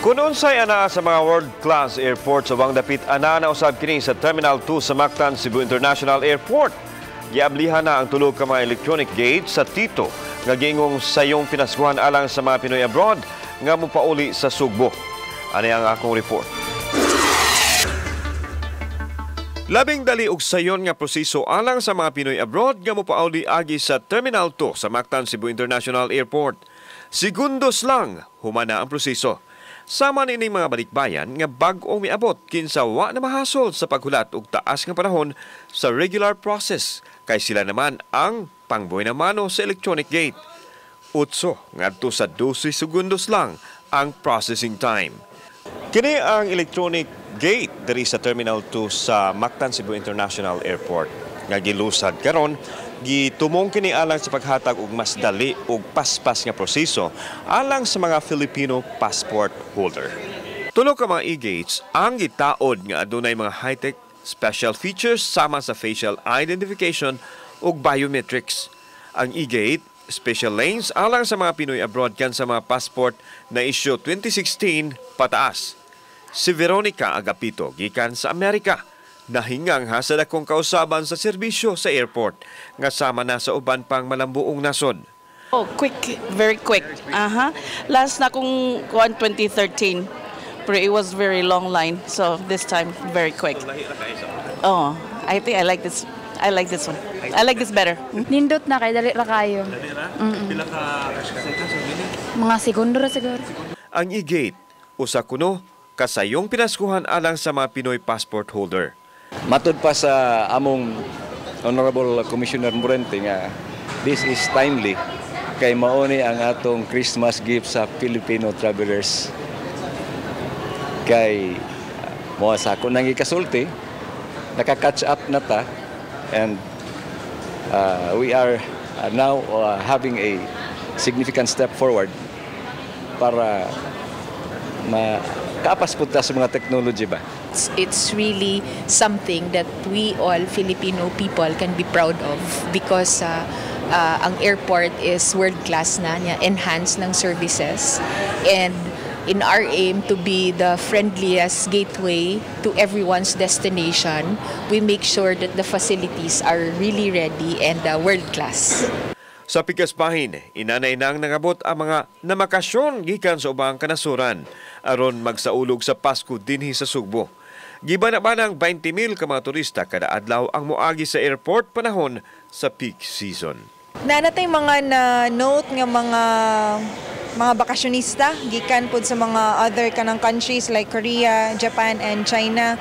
Kung unsay anaa sa mga world-class airport sa ubang dapit, ana na usab kini sa Terminal 2 sa Mactan Cebu International Airport. Giablihan na ang tulo ka mga electronic gate sa T2 nga giingong sayong pinaskuhan alang sa mga Pinoy abroad nga mopauli sa Sugbo. Ani ang akong report. Labing dali og sayon nga proseso alang sa mga Pinoy abroad nga mopauli agi sa Terminal 2 sa Mactan Cebu International Airport. Segundos lang humana ang proseso. Sama nining mga balikbayan nga bag-ong miabot kinsa wa na mahasol sa paghulat og taas nga panahon sa regular process kay sila naman ang pangbuhay na mano sa electronic gate. 8 ngadto sa 12 segundos lang ang processing time. Kini ang electronic gate diri sa Terminal 2 sa Mactan Cebu International Airport nga gilusad karon. Gitumong kini alang sa paghatag og mas dali ug paspas nga proseso alang sa mga Filipino passport holder. Tulo ka mga e-gates ang gitaod nga adunay mga high-tech special features sama sa facial identification ug biometrics. Ang e-gate special lanes alang sa mga Pinoy abroad kan sa mga passport na issue 2016 pataas. Si Veronica Agapito, gikan sa Amerika, nahingang ha sa dakong kausaban sa serbisyo sa airport nga sama na sa uban pang malambuong nasod. Oh, quick, very quick. Last na kong kuan 2013. Pero it was very long line. So this time very quick. Oh, I think I like this. I like this one. I like this better. Nindot na kay dali ra kayo. Dali ra? Pila ka seconds? Mga segundo ra siguro. Ang e-gate usa kuno kasayong pinaskuhan alang sa mga Pinoy passport holder. Matud pa sa among Honorable Commissioner Morente nga this is timely kay mauni ang atong Christmas gift sa Filipino travelers. Kay mo sa ako nang ikasulti, naka-catch up na ta and we are now having a significant step forward para ma kaapas pud ta sa mga technology ba. It's really something that we all Filipino people can be proud of because ang airport is world class na niya, enhanced ng services, and in our aim to be the friendliest gateway to everyone's destination, we make sure that the facilities are really ready and world class. Sa pikas bahin, inanay nang nangabot ang mga namakasyon gikan sa ubang kanasuran aron magsaulog sa Pasko dinhi sa Sugbo. Giba na ba ng 20,000 ka mga turista kada adlaw ang moagi sa airport panahon sa peak season. Naa na tay mga na note nga mga bakasyonista gikan pud sa mga other kanang countries like Korea, Japan and China.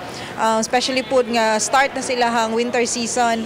Especially pud nga start na sila hang winter season.